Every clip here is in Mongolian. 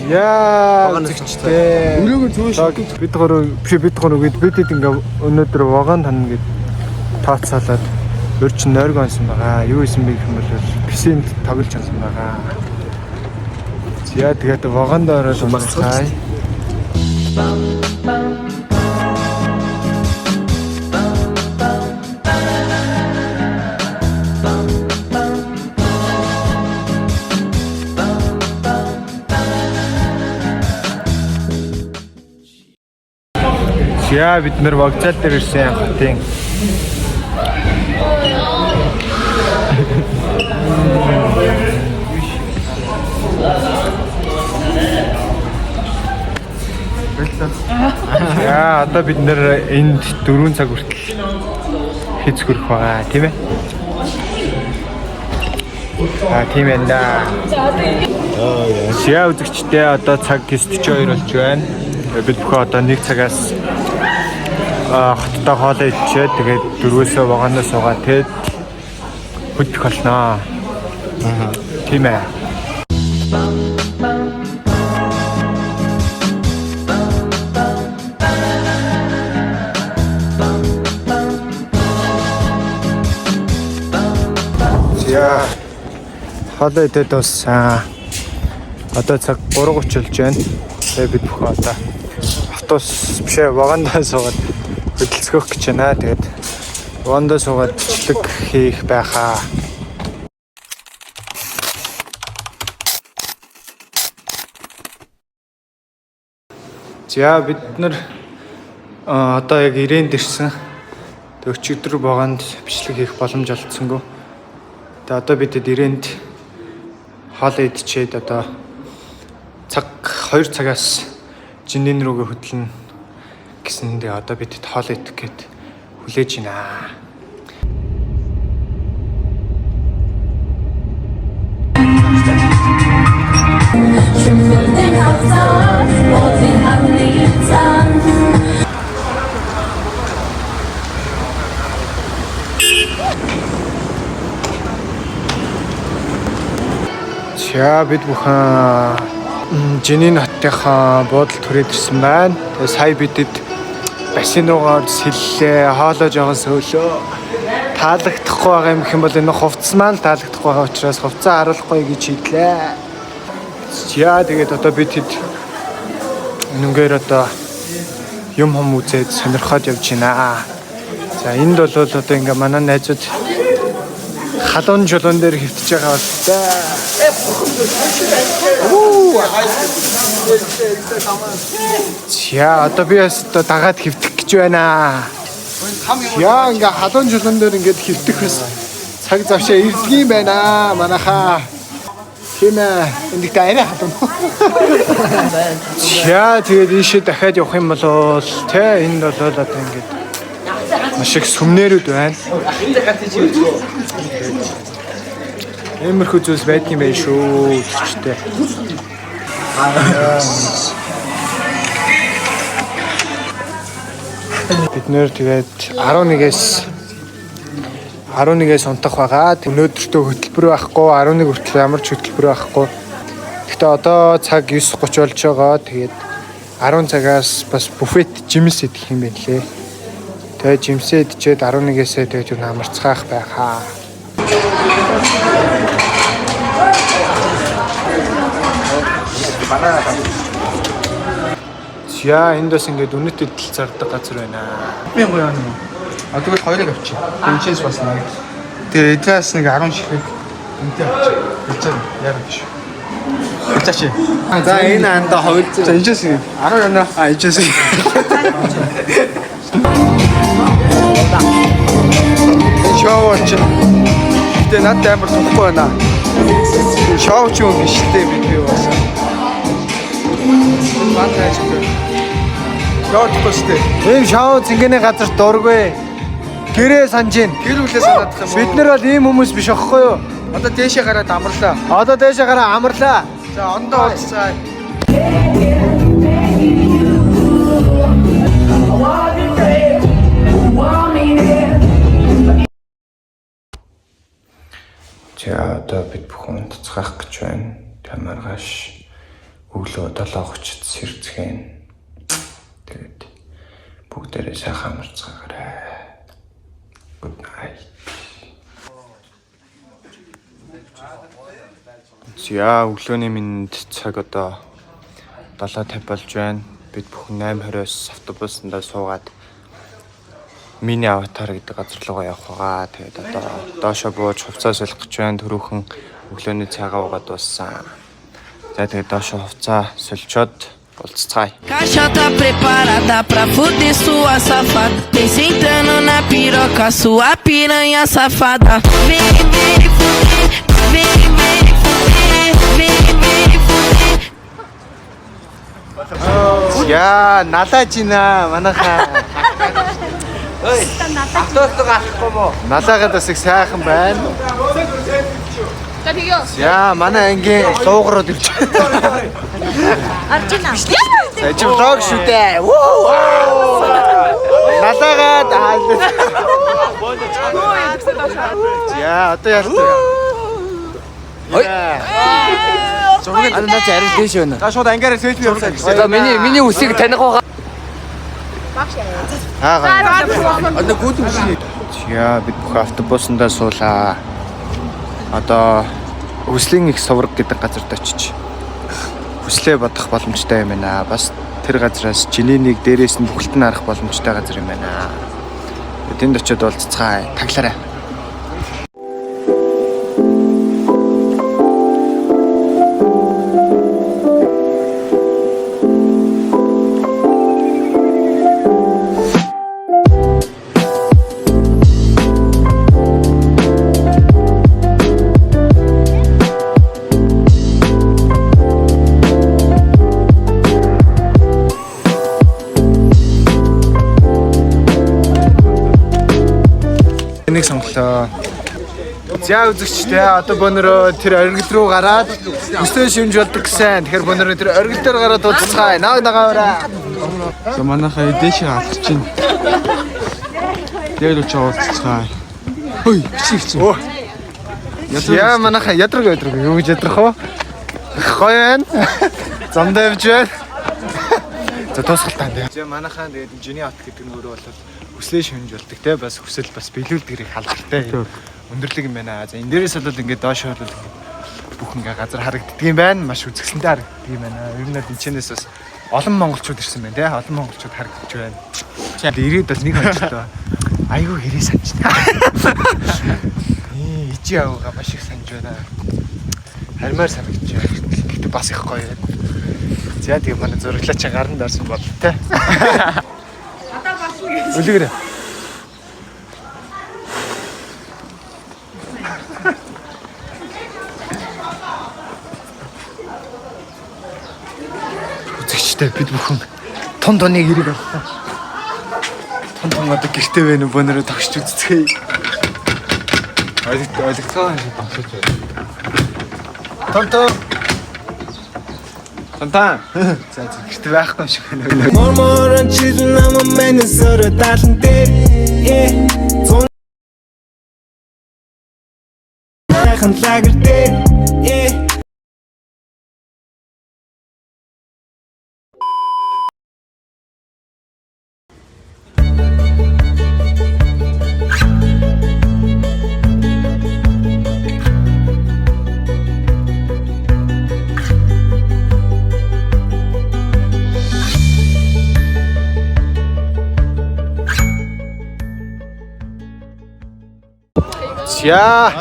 Яа, үзэгчтэй. Өрөөгөө зөөш. Бид гурав биш, бид гурав гээд бид хэд ингээ өнөөдөр вагон тань гээд тооцоолоод өөр чин нойрг онсон байгаа. Юу исэн бэ гэх юм бол писэнд тоглож онсон байгаа. За, тэгээд вагонд ороод унтцгаая. За, бид нэр вокзал дээр ирсэн, хотын. Яа, одоо бид нэр энд 4 цаг хүртэл хэз хөрөх байгаа, тийм ээ? А, тийм ээ да. За, үзэгчдээ, одоо цаг 9:42 болж байна. Бид бүхэн одоо 1 цагаас хоттой хоолоо идчихэд, тэгээд дөрвөөсөө вагоноо суугаа, тэгээд хөдөх болно. Аа. Тийм ээ. За, хоолоо идээд дууссан. Одоо цаг 3:30 болж байна. Тэгээ бид бүхэн одоо автобус биш ээ, вагондоо суугаад хөдөлцгөх гэж байна. Тэгээд вагондоо суугаад бичлэг хийх байхаа. За, бид нар одоо яг ирээнд ирсэн. Тэг өчигдөр вагонд бичлэг хийх боломж олдсонгүй. Тэгээ одоо бидэд ирээнд хоол идчихэд одоо цаг 2 цагаас жинэн рүүгээ хөдлөнө гэсэн. Тэгээ одоо бидэд хоол идэх гээд хүлээж байна. За, бид бүхэн Жинийн хотынхаа буудалд хүрээд ирсэн байна. Тэгээ сая бидэд бассейн руугаа орж сэллээ, хоолоо жоохон сөөлөө. Таалагдахгүй байгаа юм гэх юм бол энэ хувцас маань л таалагдахгүй байгаа учраас хувцас харуулахгүй гэж шийдлээ. За, тэгээд одоо бид хэд үнэнгээр одоо юм хум үзээд сонирхоод явж байна. За, энд бол одоо ингээ манай найзууд халуун чулуун дээр хэвтэж байгаа бол та. За, одоо би бас одоо дагаад хэвтэх гэж байна. Яа, ингээ халуун чулуун дээр ингээд хэвтэх бас цаг завшаа ирдгийм байна манайхаа. Тийм ээ. Энд ихтэй арай халуун. За, тэгээд ийшээ дахиад явах юм бол тэ энд бол одоо ингээд маш их сүмнэрүүд байна. Иймэрхүү зүйлс байдгийн байх шүү, үзэгчтэй. Бид нэр тэгээд 11-ээс унтах байгаа. Өнөөдөртөө хөтөлбөр байхгүй, 11 хүртэл ямар ч хөтөлбөр байхгүй. Гэхдээ одоо цаг 9:30 болж байгаа. Тэгээд 10 цагаас бас буфет жимс идэх юм байна лээ. Тэгээд жимсээ идчихэд 11-ээсээ тэгээд юу амарцгаах байхаа. За, энд бас ингээд үнэт идэл зардаг газар байна. 1000 юм уу? А, тэгвэл хоёрыг авчи. Тэнчээс бас нэг. Тэгээ эдгээс нэг 10 ширхэг үнэтэй авчи. Хэлцээ яг биш. Хэлцээч. За, энэ анда хувилцсан. За, энэчээс 10 яна. А, энэчээс. Шоу чи. Гэтэ надад амар тухгүй байна. Шоу ч юм биш дээ, би бас. Ман хайж байгаа. Шоу тухгүй шүү дээ. Ийм шоу цэнгэний газар дургүй. Гэрээ санаж гин. Гэр бүлээ санаадах юм уу? Бид нар бол ийм хүмүүс биш аахгүй юу? Одоо дээшээ гараад амарлаа. Одоо дээшээ гараа амарлаа. За, ондоо уулзцаа. За, одоо бид бүхэн унтцгаах гэж байна. Тэгээ маргааш Өглөө 7:30-д сэрцгэн. Тэгээд бүгдээрээ сайхан амарцгаагаарай. Good night. За, өглөөний минь цаг одоо 7:50 болж байна. Бид бүхэн 8:20-оос автобусандаа суугаад мини аватар гэдэг газар руугаа явах байгаа. Тэгээд одоо доошо бууж хувцас солих гэж байна. Түрүүхэн өглөөний цайгаа уугаад дууссан. За, тэгээд доошо хувцас сольчоод уулзцгаая. Caixa tá preparada pra fuder sua safada. Vem sentando na piroca, sua piranha safada. Vem, vem fuder, vem, vem fuder, vem, vem fuder. Яа, налааж байна манайхаа. Автобус алахгүй мó? Налаагаад бас их сайхан байна. За, манай ангийн луугарууд ирж байна. Аржина. За, чи vlog шүү дээ. Вүү! Налаагаад аа. За, одоо ялтаа. Ой. Зургийг Аа, наа чи арай дээш байна. За, шууд ангиараа селфи явуулсан гэсэн. За, миний үсийг таних байгаа. Аа. Одоо гүт үсийг. За, бид бүх автобусандаа суулаа. Одоо Хүслийн их соврог гэдэг газарт очиж хүслээ бодох боломжтой юм байна. Бас тэр газраас жинэнийг дээрээс нь бүхэлд нь харах боломжтой газар юм байна. Тэнд очиод уулзцгаая. Таглаарай. Энийг сонголоо. За, үзэгчтэй, одоо бөөнөрөө тэр оргил рүү гараад хүсээ шимж болдог гэсэн. Тэгэхээр бөөнөрөө тэр оргил дээр гараад уулзцгаая. Нааг нагаавраа. За, манайхаа дээш алхаж чинь. Дээр очиж уулзцгаая. Хөөе, бичиг чи. Өө. Яа, манайхаа ядраг ядраг юу гэж ядрах вэ? Гоё байна. Замдаа явж байна. За, дуусгалтаа тэгээ. За, манайхаа тэгээд жиний хот гэдэг нь өөрөө бол хүслээ шүнж болдог те, бас хүсэл бас биелүүлдэг хэрэг халахтай өндөрлөг юм байна. За, энэ дээрээс бол ингээд доош бол ингээд бүх ингээд газар харагддаг юм байна. Маш үзэсгэлэнтэй харагддаг юм байна. Ер нь бол энэ чэнэс бас олон монголчууд ирсэн байна те. Олон монголчууд харагдаж байна. Тэгээд ирээд бол нэг хончлоо. Айгүй хэрэг санжна. Ээ, ичи авгаа маш их санаж байна. Харимаар санагдаж байна. Гэхдээ бас их гоё байна. За, тэгээ манай зураглаач гарan дарсан бол те. Үлгэрэ. Үзэгчтэй, бид бүхэн тун туныг хэрэг авлаа. Тун тун одоо гэрте байна уу, бөөнөрөө тогшч үзцгээе. Ойлгоцоо юм шиг донсож байна. Тун тун. Тун тун. За за, гэрте байхгүй юм шиг байна. Морморон чил нам мэнэсэр далан дээр э зун хан лагер дээр э. За,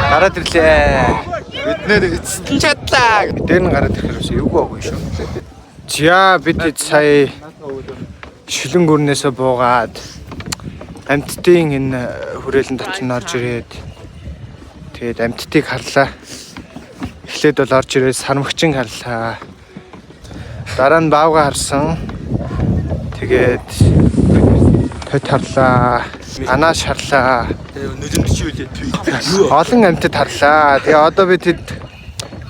гараад ирлээ. Бид нэр эцэстэн чадлаа. Дээр нь гараад ирэхээр бас эвгүй аагүй шүү. За, бид сая шилэн гүрнээсээ буугаад амьтдын энэ хүрээлэн дотор нь орж ирээд тэгээд амьтдыг харлаа. Эхлээд бол орж ирээд сармагчин харлаа. Дараа нь баавга харсан. Тэгээд тот харлаа. Анааш харлаа. Олон амьтад харлаа. Тэгээ одоо бид хэд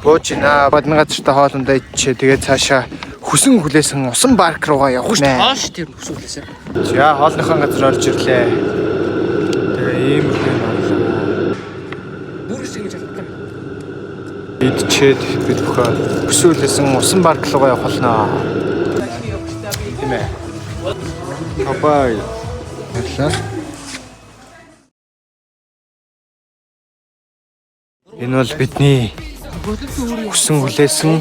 бууж байна. Бадны газартай хоолундаа ичээ. Тэгээ цаашаа хүсэн хүлээсэн усан парк руугаа явах нэ. Хоош тэр хүсэн хүлээсэн. За, хоолныхон газар орж ирлээ. Тэгээ ийм их юм орлоо. Бүр шиг ингэж алхах юм. Идчихэд бид бүхэн өсөөлсөн усан парк руугаа явах болно. Тийм ээ. Бай. Баярлалаа. Энэ бол бидний хүсэн хүлээсэн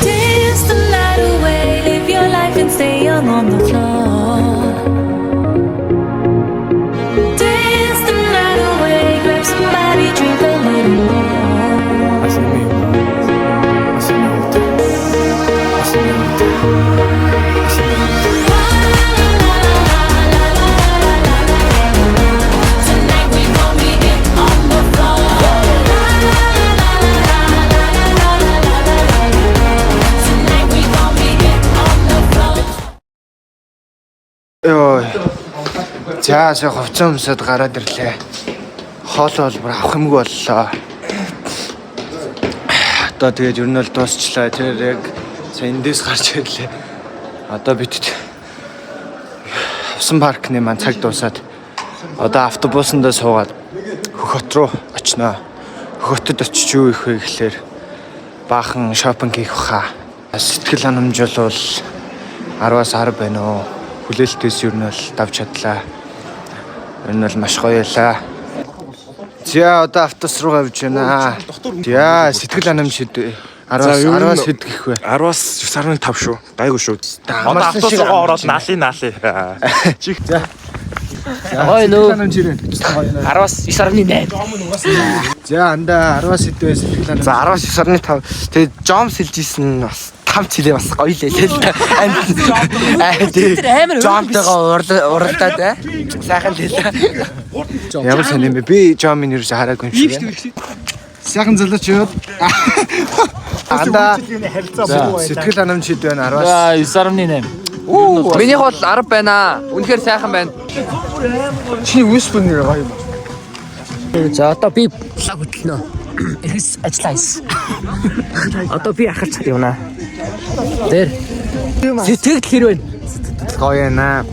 Dance the night away, live your life and stay young on the floor. Dance the night away, grab somebody, drink a little more. Así mismo. Así me gusta. Así me gusta. Así me gusta. Tonight we gon' be it on the floor. Tonight we gon' be it on the floor. Йой. За сая хувцас өмсөд гараад ирлээ. Хоол бол бүр авах юмгүй боллоо. Одоо тэгээд ер нь бол дуусчлаа. Тэр яг сая эндээс гарч ирлээ. Одоо бидэд Усан паркны маань цаг дуусаад одоо автобусандаа суугаад Хөх хот руу очноо. Хөх хотод очиж юу их вэ гэхлээр баахан шопинг хийх баха. Сэтгэл ханамж бол 10-аас 10 байна уу. Хүлээлтээс ер нь бол давж чадлаа. Ер нь бол маш гоё ялаа. За одоо автобус руу явж байна. За сэтгэл ханамж хэд вэ? 10-аас 10-аас хэд гэх вэ? 10-аас 9.5 шүү. Гайгүй шүү. Одоо Амарсан автобус шиг руу ороод наали наали. Чих. За. Гоё нөө. Сэтгэл ханамж ирээ. 10-аас 9.8. За андаа 10-аас хэд вэ сэтгэл ханамж? За 10-аас 9.5. Тэгээд Жомс хэлж исэн бас там цэлээ бас гоё л лээ л да. Аа тий. Тэр амар Жомтойгоо уралдаад аа. Сайхан л хэлээ. Ямар сонир юм бэ? Би Жомын ерөөсө хараагүй юм шиг байна. Сайхан залуучууд. Андаа сэтгэл ханамж хэд байна 10-аас? За 9.8. Минийх бол 10 байна. Үнэхээр сайхан байна. Чиний whisper нэр гоё юм. За одоо би лаг хөтлөнө. Эрхэс ажиллаа хийсэн. Одоо би ахалж явна. Тэр сэтгэл хэр байна? Гоё яана.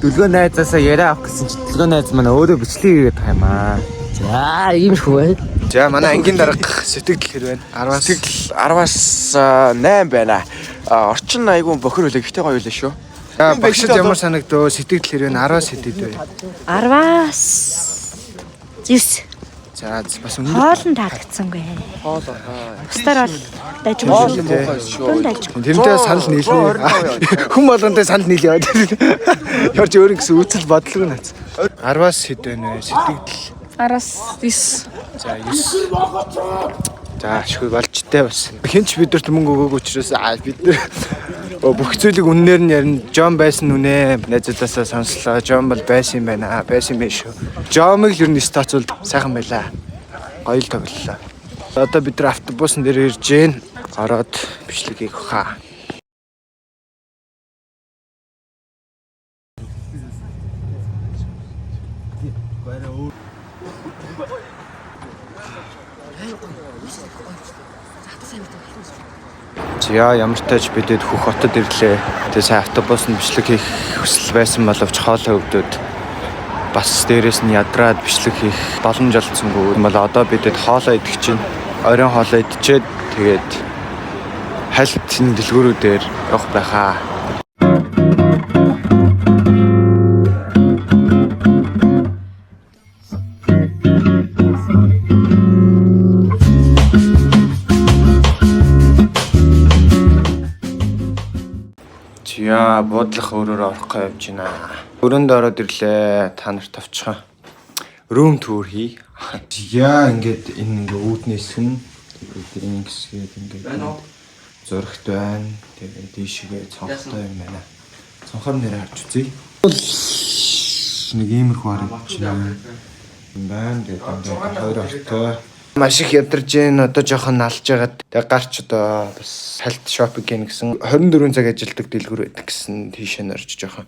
Дүлгөө найзаасаа яриа авах гэсэн чи дүлгөө найз маань өөрөө бичлэг хийгээд байгаа юм аа. За иймэрхүү байна. За манай ангийн дарга сэтгэл хэр байна? 10-аас Сэтгэл 10-аас 8 байна. Орчин айгүй бохир үлээ. Гэхдээ гоё үлээ шүү. За багшд ямар санагдав? Сэтгэл хэр байна? 10-аас хэд хэд вэ? 10-аас 9. За бас өндөр. Хоол нь таалагдсангүй. Хоол. Бусдаар бол дажгүй шүү. Дунд дажгүй. Тэрнтэй санал нийлнэ. Хүн болгонтой санал нийлээ. Ярж өөр гэсэн үүсэл бодлого наац. 10-аас хэд байна вэ? Сэтгэл 10-аас 9. За 9. За ашгүй болжтой бас. Хинч бидэрт мөнгө өгөөгүй учраас бид нар бүх зүйлийг үннээр нь ярина. Жон байсан үнэ. Найзуудаасаа сонслоо. Жон бол байсан юм байна. Байсан юм шүү. Жомыг л ер нь стацуул сайхан байлаа. Гоё л тоглолоо. Одоо бид нар автобусан дээр ирж гин. Ороод бичлэг хийх хаа. За ямар ч тач бидэд Хөх хотод ирлээ. Тэгээ сайн автобусанд бичлэг хийх хүсэл байсан боловч хоолой өвдөд бас дээрээс нь ядраад бичлэг хийх боломж олдсонгүй. Бол одоо бидэд хоолой идэх чинь оройн хоолой идчихэд тэгээд хальт энэ дэлгүүрүүдээр явах байхаа. За буудлах өөрөөр орох гэж явж байна. Өрөөнд ороод ирлээ. Та нарт авчихсан. Room tour хий. Яа ингээд энэ ингээ үүдний хэсэг нь тэгээд энэ хэсгээд ингээд зурагт байна. Тэгээд дийшгээ цонхтой юм байна. Цонхоор нэр харж үзье. Нэг иймэрхүү харагдаж байна. Юм байна. Тэгээд дандаа хоёр ортой. Маш их ядарч гин одоо жоохон налж байгаад тэгээ гарч одоо бас хальт шопинг гин гэсэн 24 цаг ажилладаг дэлгүүр байдаг гэсэн тийшээ нэрч жоохон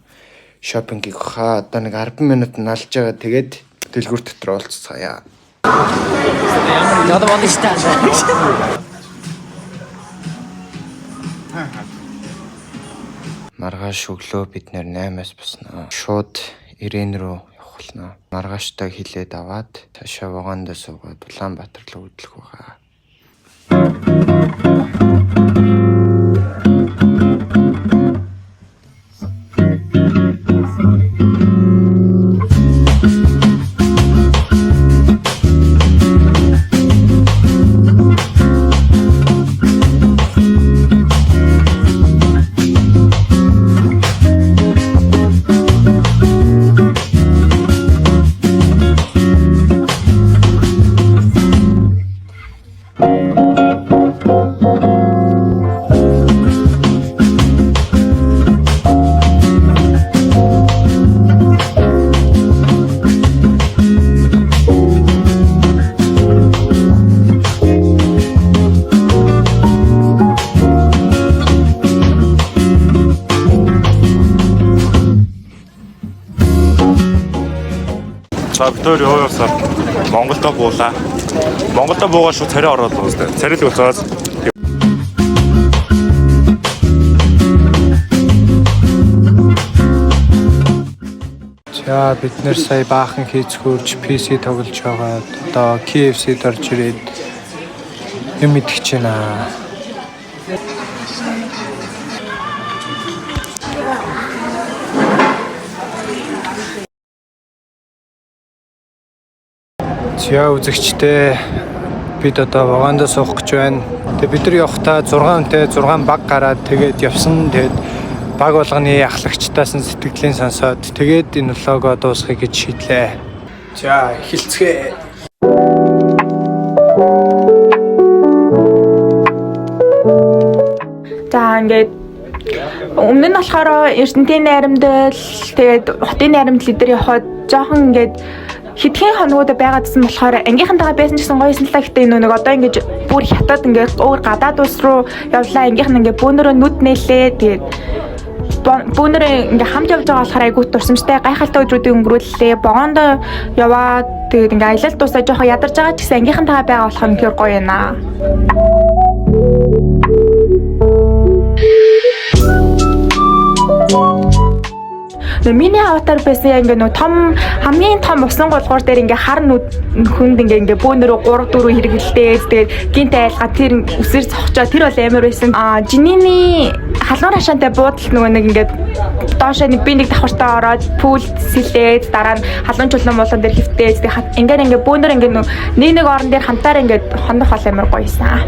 шопинг хийх хаа одоо нэг 10 минут налж байгаа тэгээд дэлгүүр дотор уулзцаая. Одоо болно шүү дээ. Маргааш өглөө бид нэр 8-аас босноо. Шууд Ирэн рүү явах болно. Маргааштай хилээд аваад цаашаа вагондоо суугаад Улаанбаатар руу хөдлөх байгаа. За Виктори хувьсаар Монголдо буулаа. Монголдо буугаа шууд царай ороод уустай. Царай л уусаас. За бид нэр сая баахан хийцгүүрч PC тоглож байгаа. Одоо KFC-д орж ирээд юм идэх гэж байна. За үзэгчдээ бид одоо вагондоо суух гэж байна. Тэгээ бид нар явахдаа 6 хүнтэй 6 баг гараад тэгээд явсан. Тэгээд баг болгоны ахлагчдаас нь сэтгэгдлийн сонсоод тэгээд энэ влогоо дуусгая гэж шийдлээ. За эхэлцгээе. За ингээд өмнө нь болохоор Эрдэнтийн найрамдал тэгээд хотын найрамдал эдэр явхад жоохон ингээд хэдхэн хоногудаа байгаадсан болохоор ангийнхантайгаа байсан ч гэсэн гоёсэн л та, гэхдээ нэг одоо ингээд бүр хятад ингээд өөр гадаад улс руу явлаа, ангийнх нь ингээд бөөнөрөө нүд нээлээ, тэгээд бөөнөрөө ингээд хамт явж байгаа болохоор айгүй дурсамжтай гайхалтай өдрүүдийг өнгөрүүллээ. Богондоо яваад тэгээд ингээд аялал дуусаа жоохон ядарч байгаа ч гэсэн ангийнхантайгаа байгаа болохоор үнэхээр гоё юм аа. Нөө миний аватар байсан яг ингээ нөө том хамгийн том усан гулгуур дээр ингээ хар нүд хүнд ингээ ингээ бөөнөрөө 3 4 хэрэгэлдээд тэгээд гинт айлга тэр үсэр цогчоо тэр бол амар байсан. Аа Жинины халуун рашаантай буудалд нөгөө нэг ингээ доошоо нэг би нэг давхартаа ороод пүүлд сэлээд дараа нь халуун чулуун муулан дээр хөвтөөд тэгээд ингээ ингээ бөөнөр ингээ нөө нэг нэг орон дээр хамтаар ингээ хонох бол амар гоёсан.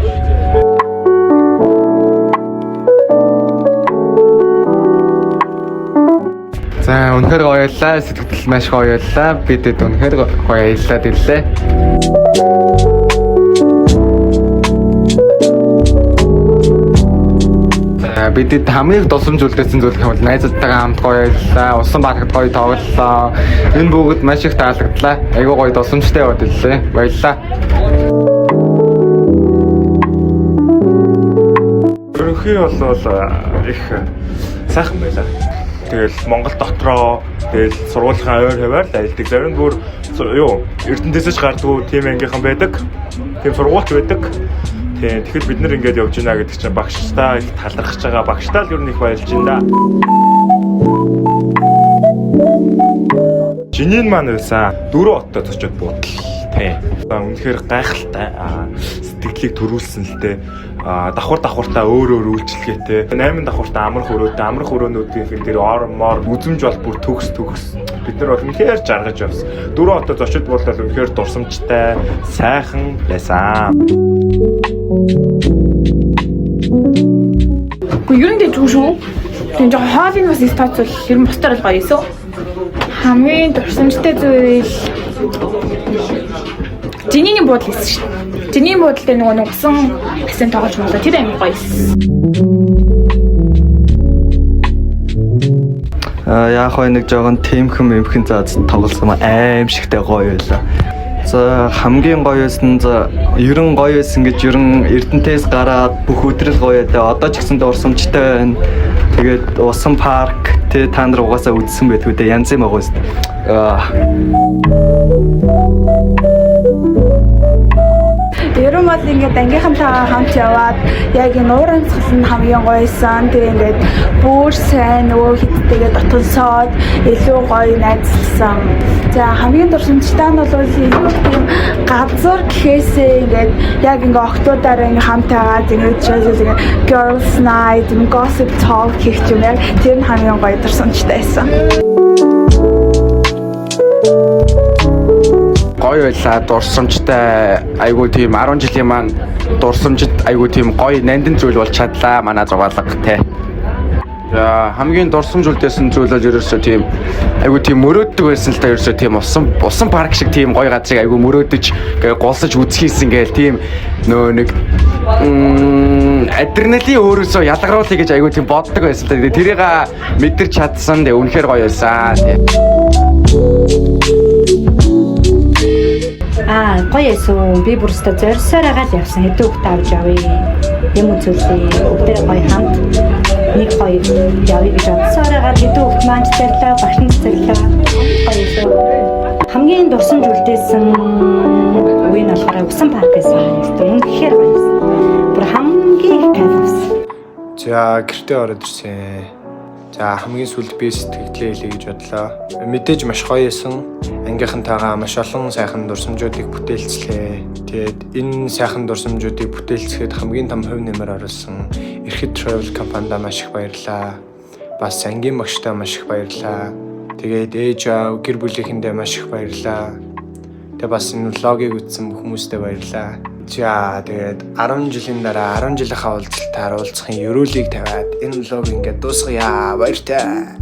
За үнэхээр гоё байлаа. Сэтгэл маш гоё байлаа. Бидэд үнэхээр гоё аяллаад ирлээ. За бидэд хамгийн их дусамж үлдээсэн зүйл гэх юм бол найзуудтайгаа хамт гоё аяллаа. Усан паркт гоё тоглолоо. Энэ бүгд маш их таалагдлаа. Айгүй гоё дусамжтай яваад ирлээ. Баярлалаа. Ерөнхий бол их сайхан байлаа. Тэгэл Монгол дотроо тэгэл сургуулийн ойр хаваар л аялдаг. Зарим нь бүр юу Эрдэнэтэс ч гардгүй тийм ангийнхан байдаг. Тийм сургуульч байдаг. Тийм тэгэхэд бид нар ингээд явж байна гэдэг чинь багштай их талархаж байгаа. Багштай л ер нь их баярлж байна да. Жинийн маань байсан 4 хотод очиод буудал. Тийм. Үнэхээр гайхалтай сэтгэлийг төрүүлсэн л дээ. Давхар давхартаа өөр өөр үйлчилгээтэй. 8 давхартаа амрах өрөөтэй, амрах өрөөнүүдийн дээр ор мор үзэмж бол бүр төгс төгс. Бид нар бол үнэхээр жаргаж явсан. 4 хотод очиод буудлал үнэхээр дурсамжтай, сайхан байсан. Гэхдээ ер нь дэжгүй шүү. Тийм жоохон хоолыг бас их тооцвол ер нь бусдаар л гоё юмсэн. Хамгийн дурсамжтай зүйл Жинийн буудал хийсэн шүү дээ. Жинийн буудал дээр нөгөө нэг усан бассейн тоглож моглоо. Тэр амар гоё юмсэн. Яг хой нэг жоохон тэмхэн мэмхэн заад тоглосон аимшигтай гоё байлаа. За хамгийн гоё байсан за ерөн гоё байсан гэж ерөн Эрдэнтээс гараад бүх өдрөл гоё байлаа. Одоо ч гэсэн дурсамжтай байна. Тэгээд усан парк тэ та нар угаасаа үзсэн байдгүй дээ. Янз юм байгаа үст. Ер нь бол ингээд ангийнхантайгаа хамт яваад яг энэ уур амьсгал нь хамгийн гоёсэн. Тэгээ ингээд бүр сайн нөгөө хиттэйгээ дотолсоод илүү гоё найзлсан. За хамгийн дурсамжтай нь бол илүү тийм газар гэхээсээ ингээд яг ингээ октоудаараа ингээ хамт байгаад ингээд жишээлбэл ингээ girls night, gossip talk гэх юм яг тэр нь хамгийн гоё дурсамжтай байсан. Гоё байлаа, дурсамжтай. Айгуу тийм 10 жилийн маань дурсамжид айгуу тийм гоё нандин зүйл болж чадлаа манай зугаалга те. За хамгийн дурсамж үлдээсэн зүйл бол ерөөсөө тийм айгуу тийм мөрөөддөг байсан л та ерөөсөө тийм усан парк шиг тийм гоё газрыг айгуу мөрөөдөж ингээ голсож үзхийсэн гээл тийм нөө нэг адреналин өөрөөсөө ялгаруулъя гэж айгуу тийм боддог байсан л та. Тэгээ тэрийг мэдэрч чадсан. Тэгээ үнэхээр гоё байсан. Тий. Аа, гоё эсүү. Би бүр өстө зорьсоор агаал явсан. Хэдэн хүүхдээ авч явъя. Юм үзүүлье. Бүгдээ гоё хамт нэг гоё явъя гэж бодсоор агаал хэдэн хүүхд маань ч зарлаа, багш нь ч зарлаа. Гоё эсүү. Хамгийн дурсамж үлдээсэн үе нь болохоор усан парк байсан. Өстө үнэхээр гоё байсан. Бүр хамгийн их кайф авсан. За гэртээ ороод ирсэн. За хамгийн сүүлд би сэтгэлдээ хэлье гэж бодлоо. Мэдээж маш гоё байсан. Ангийнхантайгаа маш олон сайхан дурсамжуудыг бүтээлцлээ. Тэгээд энэ сайхан дурсамжуудыг бүтээлцэхэд хамгийн том хувь нэмэр оруулсан Эрхэд Travel компанида маш их баярлалаа. Бас ангийн багштай маш их баярлалаа. Тэгээд ээж аав гэр бүлийнхэндээ маш их баярлалаа. Тэгээд бас энэ влогийг үзсэн бүх хүмүүстээ баярлалаа. За тэгээд 10 жилийн дараа 10 жилийнхаа уулзалтаар уулзахын ерөөлийг тавиад энэ влог ингээд дуусгая. Баяртай.